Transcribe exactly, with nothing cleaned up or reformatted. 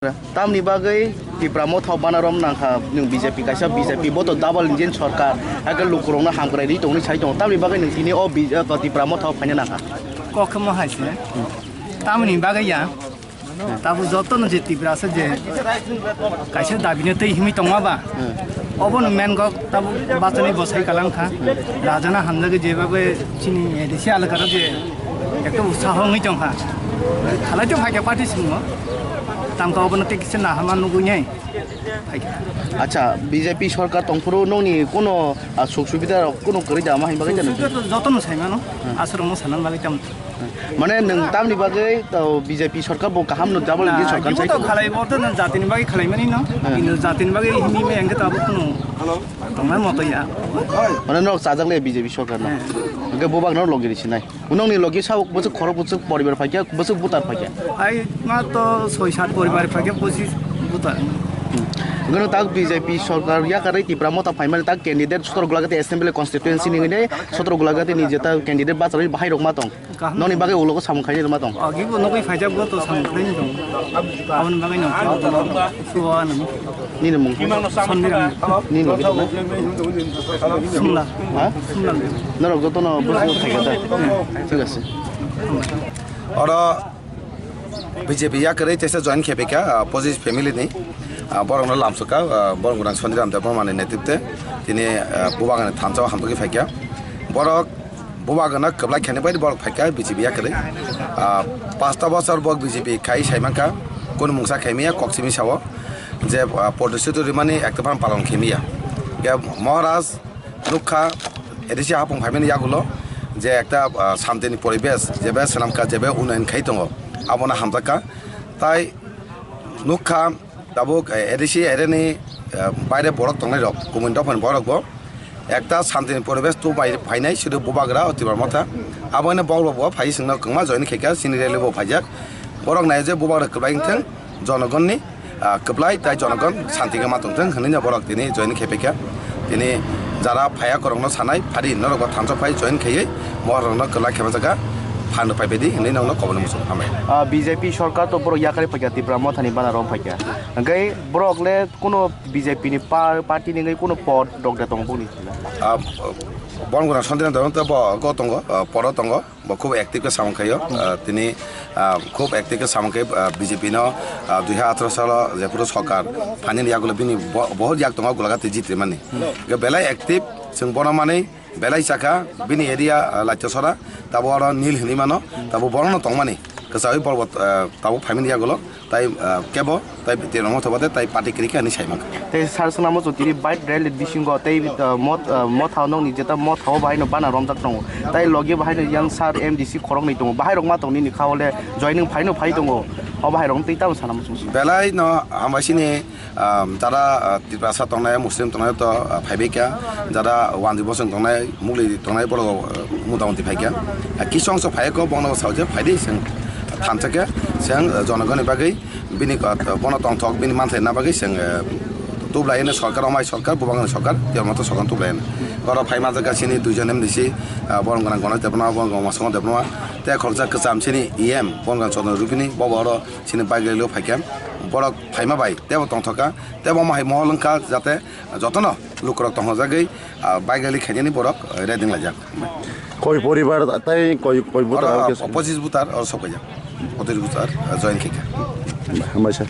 Tamni bagwi Tipra Motha o bana rom nangkha nwng B J P kaisa B J P bo to double engine sorkar, hakhe lukurokno hamkrai ri tongwi sai tongo, tamni bagwi nwng tini o B-, o Tipra Motha o phaina nangkha? Kok khe mo hai se. Tamni bagwi ya. Tabuk jotono je Tiprasa je kaisa dabino tei himwi tongma ba, obono main kok tabuk bachani bwsai kalang kha. Rajana hamjagwi jebabe chini A D C alakaro je ekta utsaho wngwi tongkha. Khalai to phaikha party swngo. Tamkha obono tei kisa nahama nugwi nai phaikha. Acha, B J P sorkar tongphuru nokni kuno, ah, suk subida rok kuno kwrwi da ma hinba khe Suk subida to jotono saimano. Aswrwngno sanani bagwi tamo. Mane nwng tamni bagwi to B J P sorkar bo kaham no double engine sorkar ibo sai to tongo. Khalai bo to nwng jatini bagwi khalaimani no. Kintu jatini bagwi himwi me engke to abo kuno tongnai moto ya. Mane nok chajak le B J P sorkar no. Hwnkhe bubak no logi risi nai. Unong ni logi sa bwswk khorok bwswk poribar phaikya bwswk butar phaikya. Ai ma to soi sat poribar phaikya pochis butar. Gono tak B J P sorkar yakarwi Tipra Motha phaimani tak candidate sotoro Gulagati Assembly Constituency ni hwnwi sotoro Gulagati ni jeta candidate bacharwi bahai rok ma tong. Noni bagwi ulogo samung khaini rwma tong. Agi bo nogwi phaijak bo to samung khaini tong. Aboni bagwi no suwa nang. Nini mung. Sondiram. Nini logi tong. Sumla. Ha? Sumla. Norok joto no bwswk khaikha da. Thik ase. Oro B J P yakarwi teisa join khepikha, ah, Pojis family ni, ah, borok no lamsukha, ah, borok gwnang Sondiram Debbarma ni netritwe tini, ah, bubagani thansa o hamtogwi phaikha. Borok Bubagano kwplai khaini bai borok phaikha B J P yakarwi. Ah, pasta bosor bo B J P khai saimankha, kunu mungsa khaimaya kok simi sao je, ah, protistito rimani ekta phan palon khaimaya. Ke Maharaj nukha A D C hapung phaimani yagulo je ekta, ah, santini poribesh jebe swnamkha jebe unayan khai tongo abono hamjakha. Tai nukha Tabuk, eh, A D C area ni, eh, baire borok tongnai rok, kumui dophani borok bo ekta santini poribesh tu bai phainai, sudu bubagra o Tipra Motha. Aboino borok bo phai singno kwma join khaikha, chini rally bo phaijak. Borok nai je bubagra kwplai wngthang, jonogonni, ah, kwplai tai jonogon santi khe ma tongthang hwnwi no borok tini join khaipaikha. Tini jara phaiya korokno sanai, phari norok bo thansa phai join khaiwi, moharokno kwplai khaibajakha, phan rwphaibaidi hwnwi nokno koboni muchung hambai. Ah, B J P sorkar to borok yakarwi phaikha, Tipra Mothani bana rom phaikha. Hwnkhe borok le kuno B J P ni pa-, party ni wngwi kuno pod rok de tongo boni? Ah, Bon gwnang Sondiram Debbarma bo go tongo, ah, poro tongo, bo khub active khe samung khaio. Ah, tini, ah, khub active khe samung khai, ah, B J P no, ah, dui hajar atharo salo jephuru sorkar phainani yagulo bini bo-, bohut yak tongo Gulagati jitrimani. Hwnkhe belai active, chwng bono manwi, Belai chakha bini area, ah, Laitosora, tabo oro nil hinwi mano, tabo borokno tongmani kwchawi borbo, ah, tabo phaimani yagulo, tai, ah, kebo, tai tino motho bade, tai party kwrwi khe hinwi sai mankha. Tei sar swnamo chwng tini bike rally bisingo tei, ah, mot-, ah, motha nokni jeta motha o bahaino bana romjak tongo. Tai logi bahaino yang sar M D C khoroknwi tongo. Bahai rok ma tong nini kha hole joining phaino phai tongo. O bahai rok tei tamo sanamo chwng. Belai no hambai sini, ah, jara, ah, Tiprasa tongnai, Muslim tongnai to, ah, phaibai kha, jara Wanjwi Bosong tongnai, Mugli tongnai borok, ah, motamoti phai kha. Ah, kisu ongso phai kho, bono sao je phai di, chwng thansa khe, chwng, ah, jonogoni bagwi bini, ah, bono tongthok, bini manthai na bagwi chwng, ah, tublai hino sorkar, omai sorkar, bubang sorkar, tiyar moto sorkar tublai hino. Oro phai manjak kha chini duijon M D C, ah, borok gwnang Ganesh Debbarma, borok gwnang Masong Debbarma, tei khoroksa kwcham chini E M, borok gwnang Chondro Rupini, bobo oro chini bike rally o phai kha. Borok phaima bai tebo tongthok kha, tebo omo hai mohol wngkha, jate jotono lukurok tongthokjagwi, ah, bike rally khainani borok, ah, ready wnglaijak. Koi poribar tai koi, koi butar oro, aro ah, kesa? Pachis butar oro sokpaijak. Pachis butar, ah, join khaikha. Hambai sir.